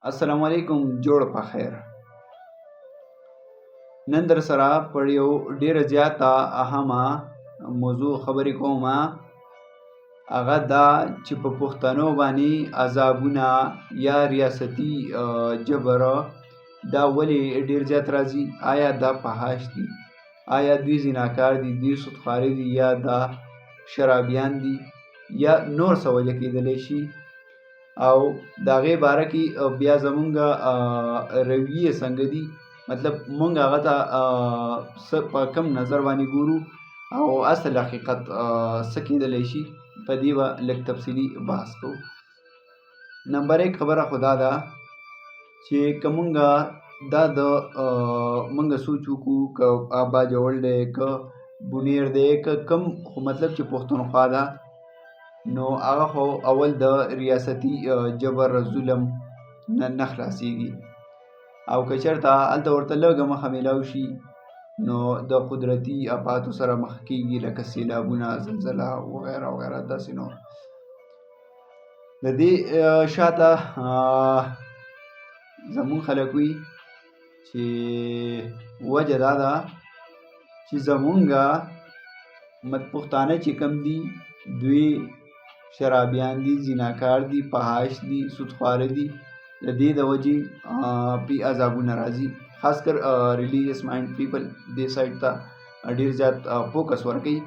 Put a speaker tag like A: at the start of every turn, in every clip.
A: السلام علیکم، جوړ په خیر. نن در سره پر یو ډیره زیاته اهمه موضوع خبرې کوم، هغه دا چې په پښتنو باندې عذابونه یا ریاستي جبر دا ولې ډیر زیات راځي؟ آیا دا فحاش دي؟ آیا دوی زناکار دي؟ دوی سودخواري دي یا دا شرابیان دي یا نور څه وجه کېدلی شي؟ او د هغې باره کې بیا زمونږ رویې څنګه دي؟ مطلب مونږ هغه ته څه په کم نظر باندې ګورو او اصل حقیقت څه کېدلی شي؟ په دې به لږ تفصیلي بحث کوو. نمبر 1 خبره خو دا ده چې که مونږ دا د مونږ سوچ وکړو، که باجوړ دی، که بونیر دی، که کم خو مطلب چې پښتونخوا ده، نو هغه خو اول د ریاستي جبر ظلم نه خلاصیږي، او که چېرته هلته ورته لږه مخه میلاو شي نو د قدرتي آفاتو سره مخ کیږي، لکه سیلابونه، زلزله وغیره وغیره داسې نور. د دې شاته زمونږ خلک وي چې وجه دا ده چې زمونږه پښتانه چې کم دي، دوی شرابیان دي، زناکار دي، فحاش دي، سودخواره دي، د دې د وجې پی عذابونه راځي. خاص کر religious mind people دې سایډ ته ډیر زیات فوکس ورکوي.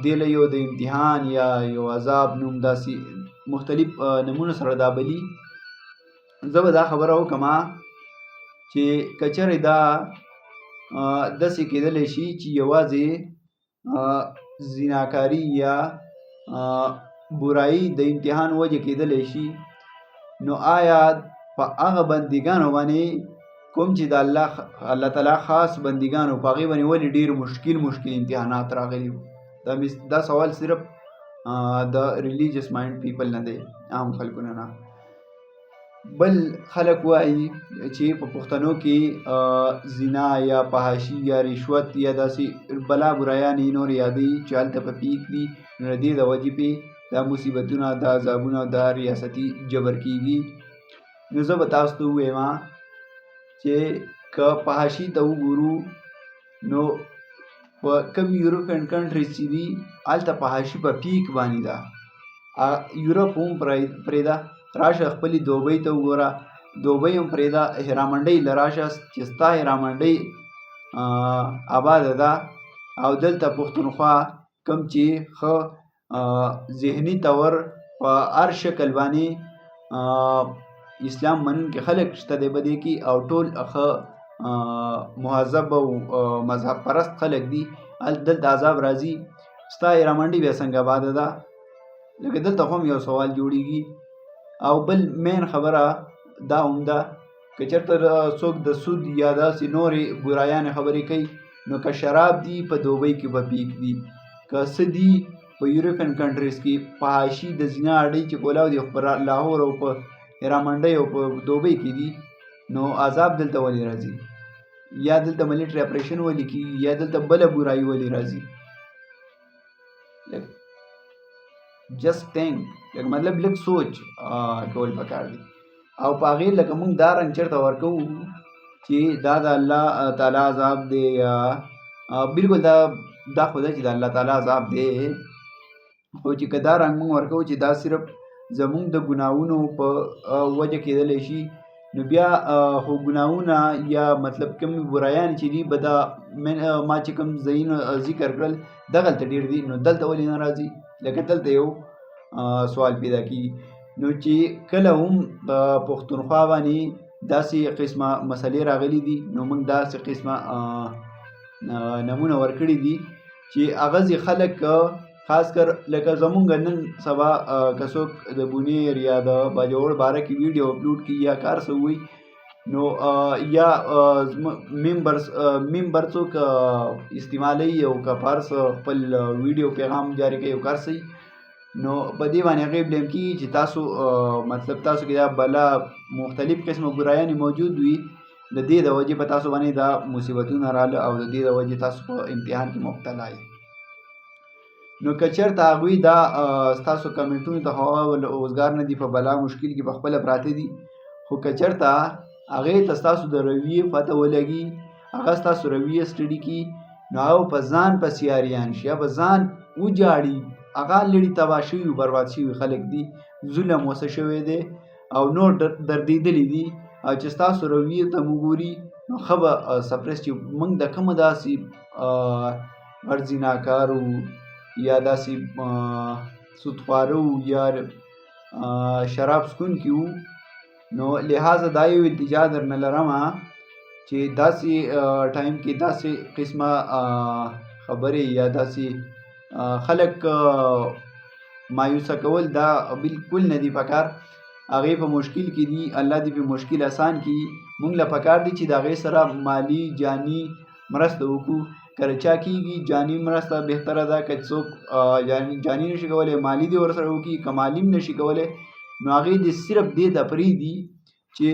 A: دې له یو د امتحان یا یو عذاب نوم داسې مختلف نمونو سره دا بلی. زه به دا خبره وکړم چې که چېرې دا داسې کېدلی شي چې یوازې زناکاري یا برایي د امتحان وجه کېدلی شي، نو آیا په هغه بندګانو باندې کوم چې د الله تعالی خاص بندګانو، په هغې باندې ولې ډېر مشکل مشکل امتحانات راغلي وو؟ دا سوال صرف د religious mind people نه دی، عام خلکو نه. نه بل خلک وایي چې په پښتنو کې زنا یا فحاشي یا رشوت یا داسې بلا برایانې نور یادوي چې هلته په پیک دي، نو د دې د وجې پې دا مصیبتونه، دا عذابونه، دا ریاستي جبر کیږي. نو زه به تاسو ته ووایم چې که فحاشي ته وګورو نو په کوم یورپین کنټریز چې دي، هلته فحاشي په پیک باندې ده. یورپ هم پرېږده، راشه خپلې دوبۍ ته وګوره. دوبۍ هم پرېږده، هیرامنډۍ له راشه چې ستا هیرامنډۍ آباده ده. او دلته پښتونخوا کوم چې ښه ذهني طور په هر شکل باندې اسلام منونکي خلک شته دی په دې کې، او ټول ښه مهذب او مذهب پرست خلک دي، دلته عذاب راځي. ستا هیرامنډي بیا څنګه آباده ده؟ لکه دلته خو هم یو سوال جوړیږي. او بل مین خبره دا هم ده، که چېرته څوک د سود یا داسې نورې برایانې خبرې کوي، نو که شراب دي په دوبۍ کې به پیک دي، که څه دي په یورپین کنټریز کې فحاشي د زنا اډې چې کولاو دي په لاهور او په هیرامنډۍ او په دوبۍ کې دي، نو عذاب دلته ولې راځي؟ یا دلته ملټري اپریشن ولې کیږي؟ یا دلته بله برایي ولې راځي؟ جست تھینک، لکه مطلب لږ سوچ کول پکار دي. او په هغې لکه موږ دا رنګ چېرته ورکوو چې دا د الله تعالی عذاب دی، یا بالکل دا خو ده چې د الله تعالی عذاب دی، خو چې که دا رنګ موږ ورکوو چې دا صرف زموږ د ګناهونو په وجه کېدلی شي، نو بیا خو ګناهونه یا مطلب کوم برایان چې دي به دا ما چې کوم ځایونه ذکر کړل دغلته ډېر دي، نو دلته ولې نه راځي؟ لکه دلته یو سوال پیدا کیږي. نو چې کله هم په پښتونخوا باندې داسې قسمه مسلې راغلي دي، نو موږ داسې قسمه نمونه ورکړي دي چې هغه ځای خلک، خاص کر لکه زمونږ نن سبا که څوک د بونیر یا د باجوړ باره کې ویډیو اپلوډ کړي یا کار څه ووایي، نو یا ممبر څوک استعمالوي او که په هر څه خپل ویډیو پیغام جاري کوي او کار څه، نو په دې باندې هغې بلیم کیږي چې تاسو مطلب تاسو کې دا بلا مختلف قسمه برایانې موجود وي، د دې د وجې په تاسو باندې دا مصیبتونه رااله او د دې د وجې تاسو په امتحان کې مبتلا یئ. نو که چېرته هغوی دا ستاسو کمنټونو ته خو اوزګار نه دي، په بلا مشکل کې په خپله پراته دي. خو که چېرته هغې ته ستاسو د رویې پته ولګي، هغه ستاسو رویه سټډي کړي، نو هغه په ځان پسې اریان شي، هغه به ځان وجاړي. هغه لړي تباه شوي، برباد شوي خلک دي، ظلم وسه شوی دی او نور دردېدلي دي. او چې ستاسو رویې ته وګوري نو ښه به سپریس چې موږ د کومه داسې غټ زناکار وو یا داسې سودخواره وو یا شراب څښونکي وو. نو لہذا دا یو التجا درنه لرم چې داسې ټایم کې داسې قسمه خبرې یا داسې خلک مایوسه کول دا بالکل نه دی پکار. هغې په مشکل کې دي، الله دې په مشکل اسان کړي. مونږ له پکار دي چې د هغې سره مالی جاني مرسته وکړو. که چا کېږي جاني مرسته بهتره ده، که څوک جاني نشي کولی مالي دې ورسره وکړي، که مالي هم نشي کولی نو هغې دې صرف دې ته پرېږدي چې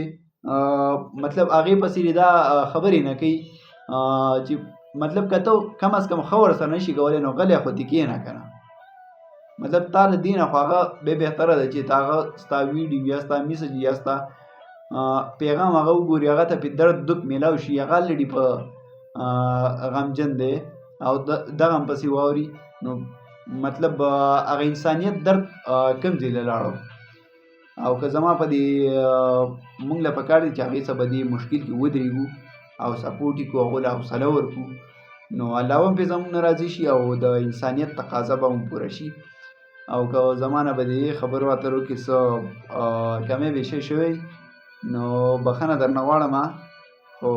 A: مطلب هغې پسې دې دا خبرې نه کوي چې مطلب که ته کم از کم ښه ورسره نشي کولی نو غلی خو دې کښېنه که نه. مطلب تا له دې نه خو هغه بیا بهتره ده چې تا هغه ستا ویډیو یا ستا میسج یا ستا پیغام هغه وګوري، هغه ته پې درد دک میلاو شي، هغه الریډي په غمجن دی او دغه هم پسې واوري، نو مطلب هغه انسانیت درد کوم ځای له لاړو. او که زما په دې مونږ له پکار دي چې هغې څه په دې مشکل کې ودرېږو او سپورټ یې کړو، هغو له حوصله ورکړو، نو الله هم پرې زموږ نه راضي شي او د انسانیت تقاضا به هم پوره شي. او که زما نه به دې خبرو اترو کې څه کمی بیشی شوی نو بخښنه درنه غواړم، خو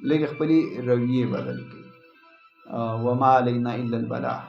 A: لږ خپلې رویې بدلې کړئ. وما علینا الا البلاغ.